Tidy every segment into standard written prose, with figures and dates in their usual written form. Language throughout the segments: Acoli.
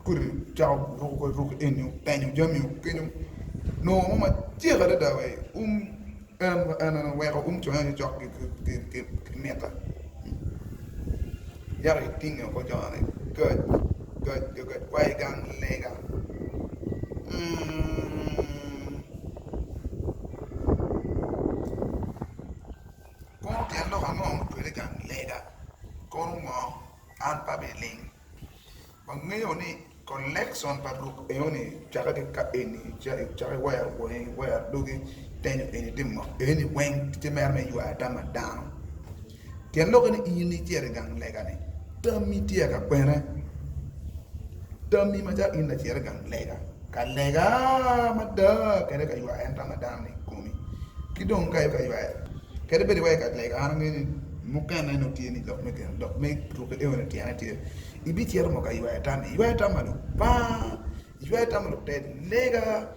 Kodi ocako ruko ruk eni otenyo jami kenyo nongo mo macek adada wa i um en en oweko um conge cok ki mita yaka itinge woko jone gac gac gac wa i gang lega kono tyen lok ango ma otwere i gang lega kono ngo an pe abiling. Wangeyo ni collection pa ruk eno ni cake ki ka eni cake iwero wangi iwero dogi itenyo eni itimo ngo eni weng tye mere me ywayo tam pa dano tyen lokke ni in icito i gang lega ni tammi tye ka kwene tammi macalo in lacit i gang lega ka lega mada kede ka ywayo en tam pa dano ni i komi ki dong ka ywayo kadi bed iwaco ka lega an angeyo ni mukene nongo tye ni lok me geno lok me rukke eno tyene tye Ibicito mo ka ywayo tam, iywayo tam pa Lubanga, iywayo tam pa lutel lega,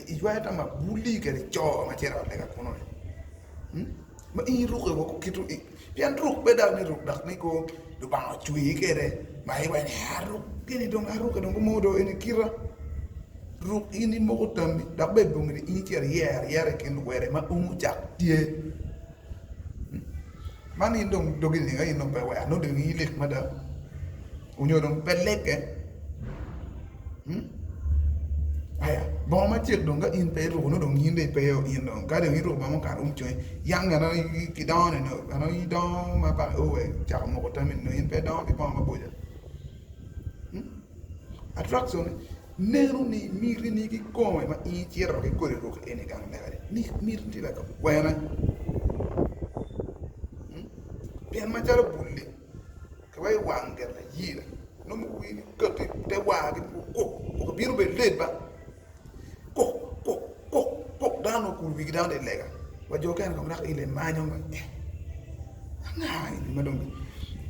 iywayo tam pa buli kede co ma cito i ot lega kunu-ni. Ma in irukke woko kit pien ruk pe dok ni ruk dok ni ko Lubanga ocweyi kwede ma iwaco ni aruk gini dong arukke dong mo dong eni kita. Ruk in imoko tammi dok bene bongi-ni in icito iyero ayera i kin luwere ma umo cak tye. Man in dong dogi nining in dong pe iweko nongo dong in ilik mada onyo dong pe leke aya bongo macek dong ka in pe iruko nongo dong in dong ipe in dong ka dong iruko bongo mukato um congi yang bene kidongo ni nongo idongo ma paka o wa icako moko tammi ni nongo in pe idongo ki bongo maboco attraction Neno ni mitini kikome ma in icito ki kodi ruk eni i gang lega ni miti tye ka kwene pien macalo bul-li ki wa i wang gin layira nongo mogo wigi kati te war gi kuk kuk bino bene led ba kuk kuk kuk kuk dano nongo okulo wigi dano tye i lega wa jo okene kong dok ile manyo Anga eni ma dong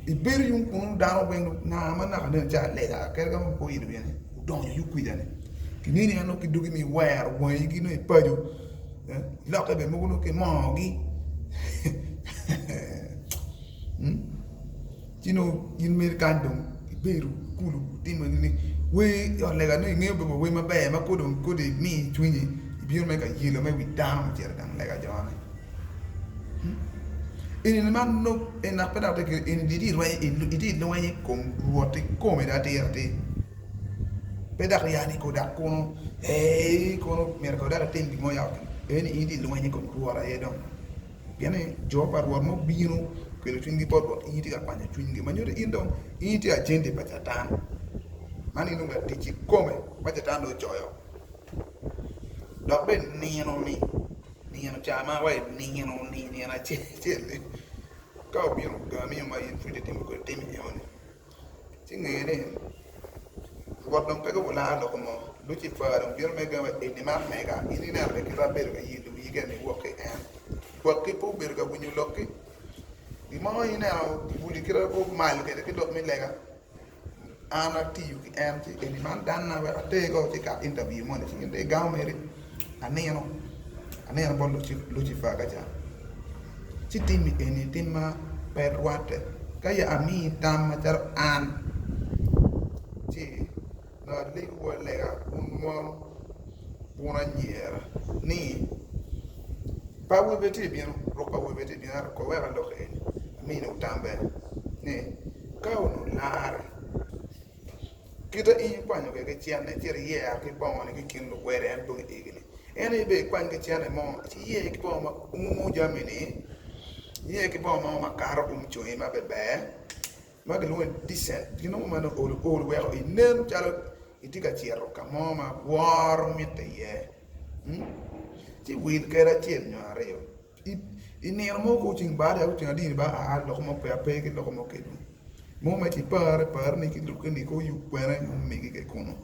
ibedo yung kunu dano weng nga ma naka nen calo alega kadi ka ma pe oilo wiye ni odonyo yung kwica ni kineni en nongo ki dogi ma iwero wangi ki nongo ipaco ilokke bene mogo nongo ki moogi ci nongo in mere kany dong ibedo ikulu itimo ni wer i ot lega nongo ingeyo bedo wer maber ma kodi dong kodi imi cwinyi ibino mere ka yelo me wi dano me cito i gang lega jone. Eni man nongo en dok pe dok tye kene eni itye i lweny i kom Rwot kikome dong atir atir pe dok ya ni dok kunu ee kono myero kong dok itim gin mo ya eni in itye i lweny i kom Rwot aye dong pien ni jo pa Rwot ma obino okelo cwinygi bot Rwot in itye ka kwanyo cwinygi ma nyuto in dong in itye ajendi pa catan man in dong latic kikome ma catan dong ocoyo. Dok bene nino-ni, nino ca ma wa inino-ni, nino acel acel-li, ka obino ogami ma in pud itimo kwede tim enoni, ci nge ni Rwot dong pe gubilaro loko mo. Lucifer dong bino me gamo eni man mega, in ineno bene kit ma abedo ka yelo wii kene niwok ki en. Gwokki pe obedo ka winyo lokki. Gin mo ineno buli kite omal kwede ki lok me lega. An atiyo ki en ci eni man danna wek ater ko ci ka interview moni ci gin dong gigamo mere anino anino bot Lucifer ka ca ci timmi eni tim ma pe rwatte ka ya amiyi tam macalo an ci nongo alegowu alega wun mon wun anyira ni pe awobi tye bino ruk pa awobi tye bino ento ko wek alok eni aminiwu tam bene ni Ka onongo larre, kite in ikwanyo kwede ki cente icito iyero ki bongoni ki i kin luwede en dong igi-ni, en aye bene ikwany ki cente mo ci iyer ki bongo ma umo jami-ni, iyer ki bongo mo ma kato um congi ma ber ma kilwongo ni decent gin mo ma nongo olo olo weko inen calo itye ka cito ka mo ma woro mitte iye ci wil kede acel nyo aryo. I nino mo ka oceng bar dok oceng adini bar aa loko mo peya pe ki loko mo kedwu mo ma ci pare pare ni ki lukke ni ko yub kwene mo megi ke kunu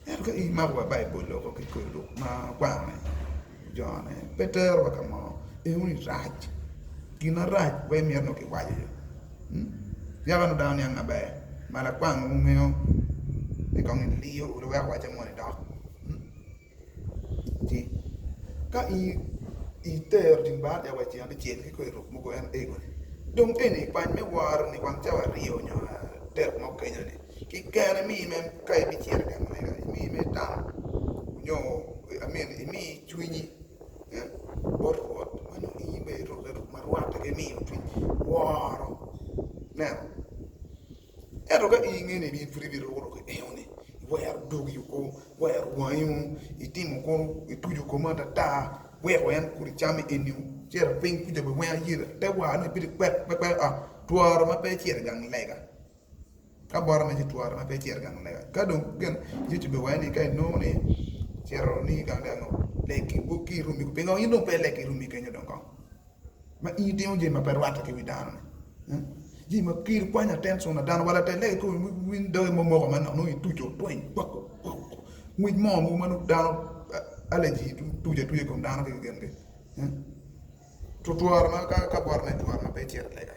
ento ka in imako wa baibul loko ki kodi lok ma kwano ni jone pe tero wa ka mo eno ni rac gin marac wai mito nongo ki waco yo yaka nongo dano niang maber ma lakwang ngeyo ni kong iliyo olo wek owace moni dok. Ci ka in itero ceng bar ca wa i ceng abicel ki kodi ruk mogo en ego ni dong eni kwany me woro ni wang cawa aryo nyo adek mo kenyo ni. Keken imi me ka ibicito i gang lega imi me tam nyo I mean imi cwinyi bot Rwot ma nongo in bene irukke ruk ma rwatte ki miyo cwiny woro ineno. Ento ka in inge ni in pud ibiruko ruk eno ni iwero dogi oko iwero wangi o itimo kono ituco komi atata weko en kodi cam eni cito piny kuca bene weng ayelo te war nongo ibedo kwek kwek twaro ma pe icito i gang lega. Ka bota me ci twara ma pe icito i gang lega. Ka dong gin Yecu bene waco ni ka inongo ni cito ni i gang lega ngo leg ki i rumi pingo in dong pe ileg ki i rumi kenyo dong kong ma in itimo jami ma pe rwatte ki wi dano ni jami ma kelo kwanyo attention pa dano wa latel lega kikomi winy doge mo moko manok nongo ituco tweny kwako kwako ngwec moo mogo ma nongo dano allergy tuco atuca i kom dano ki gin gi tutwara ma ka bota me twara ma pe icito i lega.